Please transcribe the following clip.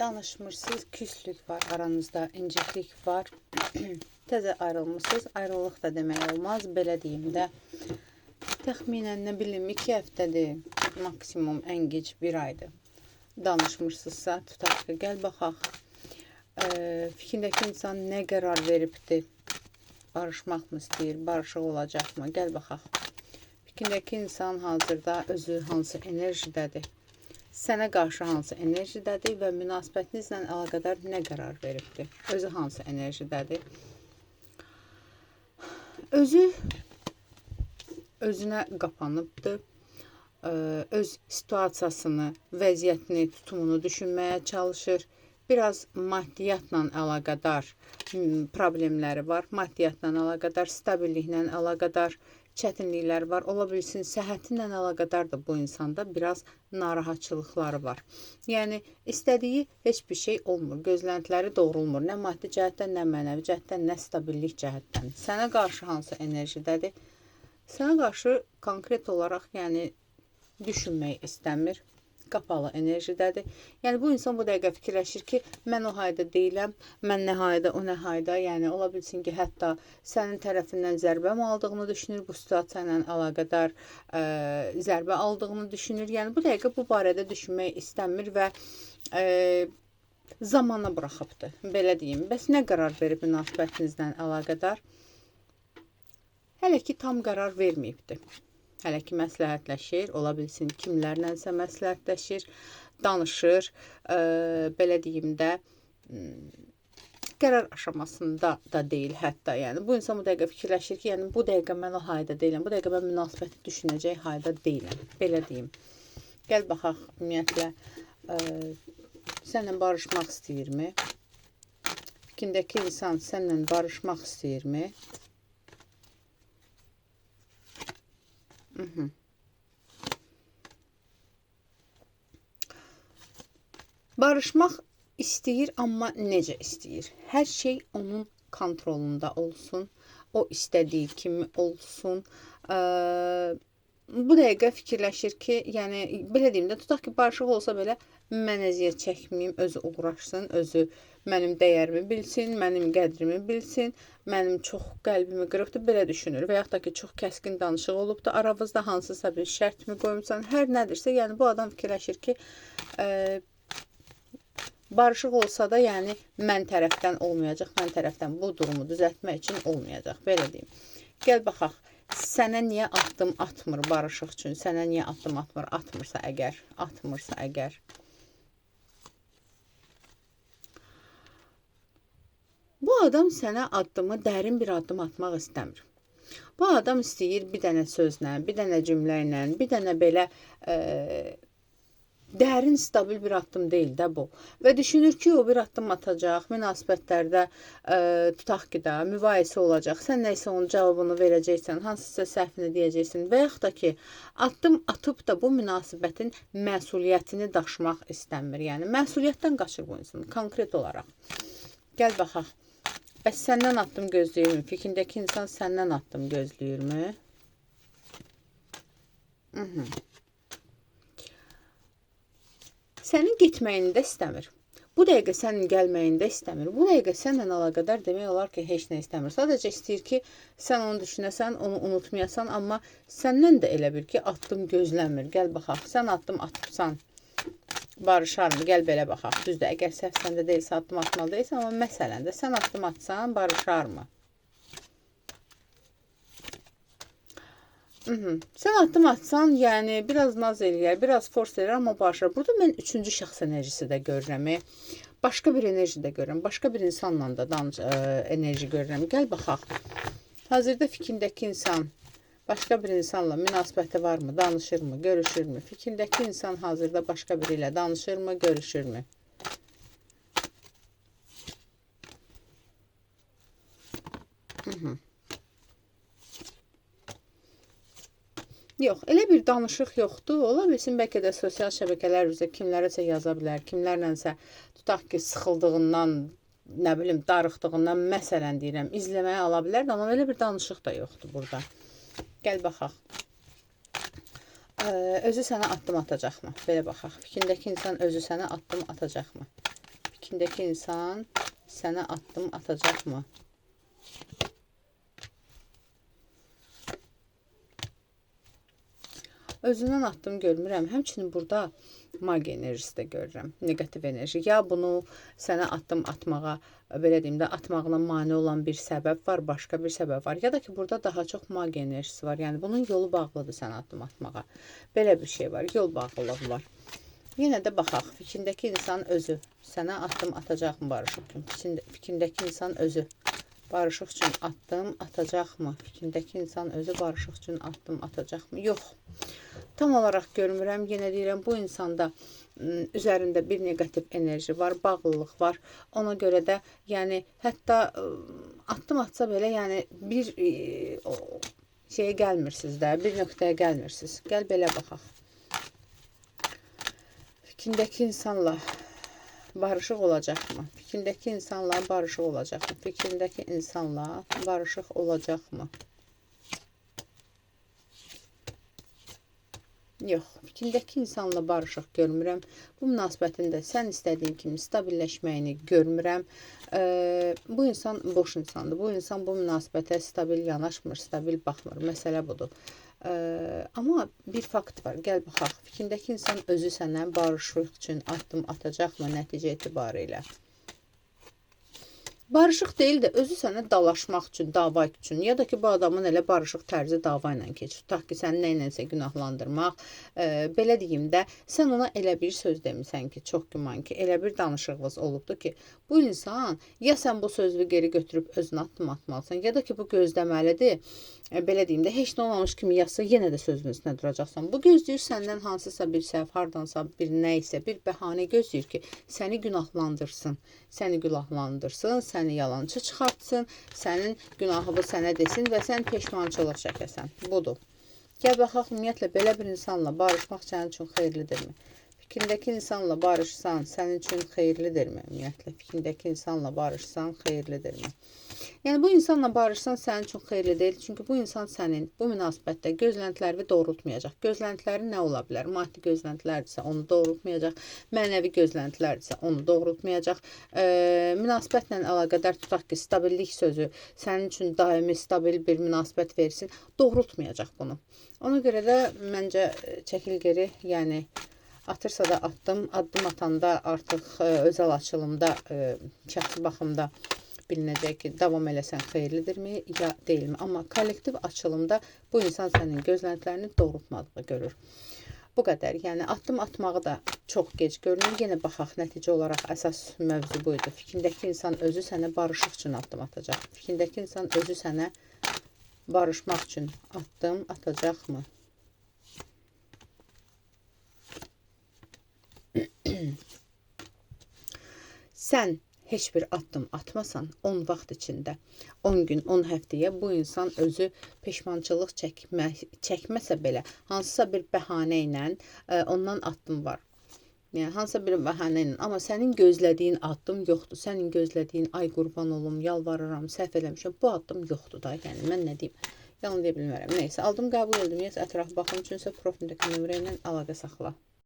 Danışmırsınız, küslük var aranızda, inciklik var. Təzə ayrılmışsınız. Ayrılıq da demək olmaz, belə deyim də. Təxminən nə bilim 2 həftədir, maksimum ən gec 1 aydır. Danışmırsınızsa, tutaq ki, gəl baxaq. Fikrindəki insan nə qərar veribdir? Barışmaq mı istəyir, barışıq olacaqmı? Gəl baxaq. Fikrindəki insan hazırda özü hansı enerjidədir? Sənə qarşı hansı enerjidədir və münasibətinizlə əlaqədar nə qərar veribdir? Özü hansı enerjidədir? Özü özünə qapanıbdır. Öz situasiyasını, vəziyyətini, tutumunu düşünməyə çalışır. Biraz maddiyyatla əlaqədar problemləri var. Maddiyyatla əlaqədar, stabilliklə əlaqədar çətinliklər var. Ola bilsin, səhhəti ilə əlaqədar da bu insanda biraz narahatçılıqları var. Yəni, istədiyi heç bir şey olmur. Gözləntiləri doğrulmur. Nə maddi cəhətdən, nə mənəvi cəhətdən, nə stabillik cəhətdən. Sənə qarşı hansı enerjidədir? Sənə qarşı konkret olaraq, yəni, düşünmək istəmir. Qapalı enerjidədir. Yəni, bu insan bu dəqiqə fikirləşir ki, mən o hayda deyiləm, mən nə hayda, o nə hayda. Yəni, ola bilsin ki, hətta sənin tərəfindən zərbə aldığını düşünür, bu situasiya ilə əlaqədar zərbə aldığını düşünür. Yəni, bu dəqiqə bu barədə düşünmək istəmir və zamana buraxıbdır. Belə deyim. Bəs nə qərar verib münasibətinizlə əlaqədar? Hələ ki, tam qərar verməyibdir. Hələ ki, məsləhətləşir, ola bilsin kimlərlənsə məsləhətləşir, danışır, belə deyim də, qərar aşamasında da deyil hətta. Yəni, bu insan bu dəqiqə fikirləşir ki, yəni, bu dəqiqə mən o hayda deyiləm, bu dəqiqə mən münasibəti düşünəcək hayda deyiləm, belə deyim. Gəl baxaq, ümumiyyətlə, sənlə barışmaq istəyirmi? Fikrindəki insan sənlə barışmaq istəyirmi? Barışmaq istəyir, amma necə istəyir? Hər şey onun kontrolunda olsun, o istədiyi kimi olsun. Bu dəqiqə fikirləşir ki, yəni belə deyim də, tutaq ki, barışıq olsa belə mən əziyyət çəkməyim, özü uğraşsın, özü mənim dəyərimi bilsin, mənim qədrimi bilsin, mənim çox qəlbimi qırıbdır, belə düşünür. Və yaxud da ki, çox kəskin danışıq olubdur, aranızda hansısa bir şərt mi qoymusan, hər nədirsə, yəni bu adam fikirləşir ki, barışıq olsa da, yəni mən tərəfdən olmayacaq, mən tərəfdən bu durumu düzəltmək üçün olmayacaq, belə deyim. Gəl baxaq, sənə niyə addım atmır barışıq üçün, sənə niyə addım atmır, atmırsa əgər, atmırsa əgər. Bu adam sənə addımı, dərin bir addım atmaq istəmir. Bu adam istəyir bir dənə sözlə, bir dənə cümlə ilə, bir dənə belə dərin, stabil bir addım deyil də bu. Və düşünür ki, o bir addım atacaq, münasibətlərdə tutaq ki də, mübahisə olacaq, sən nəsə onun cavabını verəcəksən, hansısa səhvini deyəcəksin və yaxud da ki, addım atıb da bu münasibətin məsuliyyətini daşımaq istəmir. Yəni, məsuliyyətdən qaçır bu insan, konkret olaraq. Gəl baxaq. Bəs səndən addım gözləyirmi? Fikrindəki insan səndən addım gözləyirmi? Sənin getməyini də istəmir. Bu dəqiqə sənin gəlməyini də istəmir. Bu dəqiqə səninlə əlaqədar demək olar ki, heç nə istəmir. Sadəcə istəyir ki, sən onu düşünəsən, onu unutmayasan, amma səndən də elə bil ki, addım gözləmir. Gəl baxaq, sən addım atıbsan, barışarmı? Gəl belə baxaq. Düzdür, əgər səhv səndə deyilsə, addım atmalı deyilsən, amma məsələn də sən addım atsan, barışarmı? Sən addım atsan, yəni biraz naz eləyər, biraz fors eləyər, amma barışar. Burada mən üçüncü şəxs enerjisi də görürəm. Başqa bir enerji də görürəm. Başqa bir insanla da enerji görürəm. Gəl baxaq. Hazırda fikrindəki insan başqa bir insanla münasibəti varmı? Danışırmı? Görüşürmü? Fikrindəki insan hazırda başqa biri ilə danışırmı? Görüşürmü? Yox, elə bir danışıq yoxdur. Ola bilsin, bəlkə də sosial şəbəkələr üzrə kimlərəsə yaza bilər, kimlərlənsə tutaq ki, sıxıldığından, nə bilim, darıxdığından, məsələn deyirəm, izləməyə ala bilər, amma elə bir danışıq da yoxdur burada. Gəl baxaq. Özü sənə addım atacaqmı? Belə baxaq. Fikrindəki insan özü sənə addım atacaqmı? Fikrindəki insan sənə addım atacaqmı? Özündən addım görmürəm. Həmçinin burada magiya enerjisi də görürəm. Neqativ enerji. Ya bunu sənə addım atmağa, belə deyim də, atmağına mane olan bir səbəb var, başqa bir səbəb var. Ya da ki, burada daha çox magiya enerjisi var. Yəni, bunun yolu bağlıdır sənə addım atmağa. Belə bir şey var. Yol bağlılığı var. Yenə də baxaq. Fikrindəki insan özü sənə addım atacaqmı barışıq üçün? Fikrindəki insan özü barışıq üçün addım atacaqmı? Fikrindəki insan özü barışıq üçün addım atacaqmı? Yox. Tam olaraq görmürəm. Yenə deyirəm, bu insanda üzərində bir neqativ enerji var, bağlılıq var. Ona görə də, yəni, hətta addım atsa belə, yəni, bir şeyə gəlmirsiniz də, bir nöqtəyə gəlmirsiniz. Gəl belə baxaq. Fikrindəki insanla barışıq olacaqmı? Fikrindəki insanla barışıq olacaqmı? Fikrindəki insanla barışıq olacaqmı? Yox, fikrindəki insanla barışıq görmürəm. Bu münasibətində sən istədiyin kimi stabilləşməyini görmürəm. Bu insan boş insandır. Bu insan bu münasibətə stabil yanaşmır, stabil baxmır. Məsələ budur. Amma bir fakt var. Gəl baxaq. Fikrindəki insan özü səndən barışıq üçün addım atacaqmı nəticə etibarilə? Barışıq deyil də özü sənə dalaşmaq üçün, dava üçün, ya da ki, bu adamın elə barışıq tərzi dava ilə keçir. Tutaq ki, səni nə ilənsə günahlandırmaq, belə deyim də, sən ona elə bir söz demisən ki, çox güman ki, elə bir danışığınız olubdur ki, bu insan ya sən bu sözü geri götürüb özünə addım atmalısan, ya da ki, bu gözləməlidir, belə deyim də, heç nə olmamış kimi yasa yenə də sözünün üstünə duracaqsan. Bu gözləyir səndən hansısa bir səhv, hardansa bir nə isə, bir bəhanə gözləyir ki, səni günahlandırsın, səni günahlandırsın, səni yalançı çıxartsın, sənin günahını sənə desin və sən peşmançılıq çəkəsən. Budur. Gəl baxaq, ümumiyyətlə, belə bir insanla barışmaq sənin üçün xeyirlidirmi? Fikrindəki insanla barışsan sənin üçün xeyirlidirmi? Ümumiyyətlə, fikrindəki insanla barışsan xeyirlidirmi? Yəni, bu insanla barışsan sənin üçün xeyirli deyil. Çünki bu insan sənin bu münasibətdə gözləntilərini doğrultmayacaq. Gözləntiləri nə ola bilər? Maddi gözləntilərdirsə onu doğrultmayacaq. Mənəvi gözləntilərdirsə onu doğrultmayacaq. Münasibətlə əlaqədar tutaq ki, stabillik sözü sənin üçün daimi stabil bir münasibət versin, doğrultmayacaq bunu. Ona görə də məncə çəkil geri, yəni atırsa da addım, addım atanda artıq özəl açılımda, şəxsi baxımda bilinəcək ki, davam eləsən xeyirlidirmi, ya deyilmi. Amma kollektiv açılımda bu insan sənin gözləntilərini doğrultmadığı görür. Bu qədər. Yəni, addım atmağı da çox gec görünür. Yenə baxaq, nəticə olaraq əsas mövzu buydu. Fikrindəki insan özü sənə barışıq üçün addım atacaq. Fikrindəki insan özü sənə barışmaq üçün addım atacaqmı? Sən heç bir addım atmasan 10 vaxt içində, 10 gün, 10 həftəyə bu insan özü peşmançılıq çəkməsə belə hansısa bir bəhanə ilə ondan addım var. Yəni, hansısa bir bəhanə ilə, amma sənin gözlədiyin addım yoxdur. Sənin gözlədiyin, ay qurban olum, yalvarıram, səhv eləmişəm, bu addım yoxdur da. Yəni, mən nə deyim? Yalan deyə bilmərəm. Neysə, aldım, qəbul etdim. Yes, ətrafı baxım üçünsə profildəki nömrə ilə əlaqə saxla.